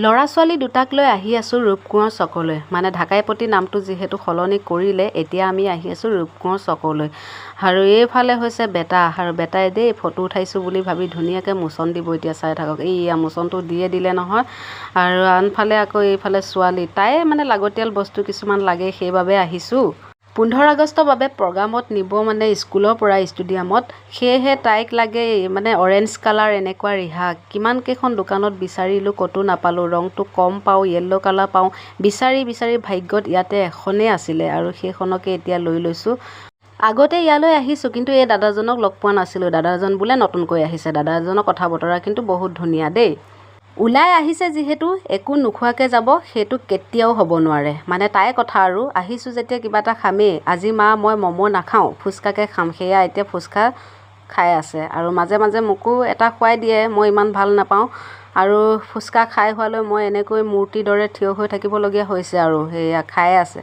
ল'ৰা ছোৱালী দুটাক লৈ আহি আছোঁ ৰূপকোঁৱৰ চকলৈ। মানে ঢাকাইপতি নামটো যিহেতু সলনি কৰিলে, এতিয়া আমি আহি আছোঁ ৰূপকোঁৱৰ চকলৈ। আৰু এইফালে হৈছে বেটা, আৰু বেটাই দেই ফটো উঠাইছোঁ বুলি ভাবি ধুনীয়াকৈ মোচন দিব এতিয়া, চাই থাকক। এইয়া মোচনটো দিয়ে দিলে নহয়। আৰু আনফালে আকৌ এইফালে ছোৱালী, তাই মানে লাগতিয়াল বস্তু কিছুমান লাগে, সেইবাবে আহিছোঁ। 15 আগষ্টৰ বাবে প্ৰগ্ৰামত নিব মানে স্কুলৰ পৰা ষ্টেডিয়ামত, সেয়েহে তাইক লাগে মানে অৰেঞ্জ কালাৰ এনেকুৱা ৰিহা। কিমান কেইখন দোকানত বিচাৰিলোঁ, ক'তো নাপালোঁ। ৰংটো কম পাওঁ, য়েল্ল' কালাৰ পাওঁ। বিচাৰি বিচাৰি ভাগ্যত ইয়াতে এখনেই আছিলে আৰু সেইখনকে এতিয়া লৈ লৈছোঁ। আগতে ইয়ালৈ আহিছোঁ, কিন্তু এই দাদাজনক লগ পোৱা নাছিলোঁ। দাদাজন বোলে নতুনকৈ আহিছে। দাদাজনৰ কথা বতৰা কিন্তু বহুত ধুনীয়া দেই। ওলাই আহিছে যিহেতু একো নোখোৱাকৈ যাব সেইটো কেতিয়াও হ'ব নোৱাৰে। মানে তাইৰ কথা আৰু, আহিছোঁ যেতিয়া কিবা এটা খামেই। আজি মা মই ম'ম' নাখাওঁ, ফুচকাকে খাম। সেয়া এতিয়া ফুচকা খাই আছে আৰু মাজে মাজে মোকো এটা খুৱাই দিয়ে, মই ইমান ভাল নাপাওঁ। আৰু ফুচকা খাই হোৱালৈ মই এনেকৈ মূৰ্তিৰ দৰে থিয় হৈ থাকিবলগীয়া হৈছে আৰু সেয়া খাই আছে।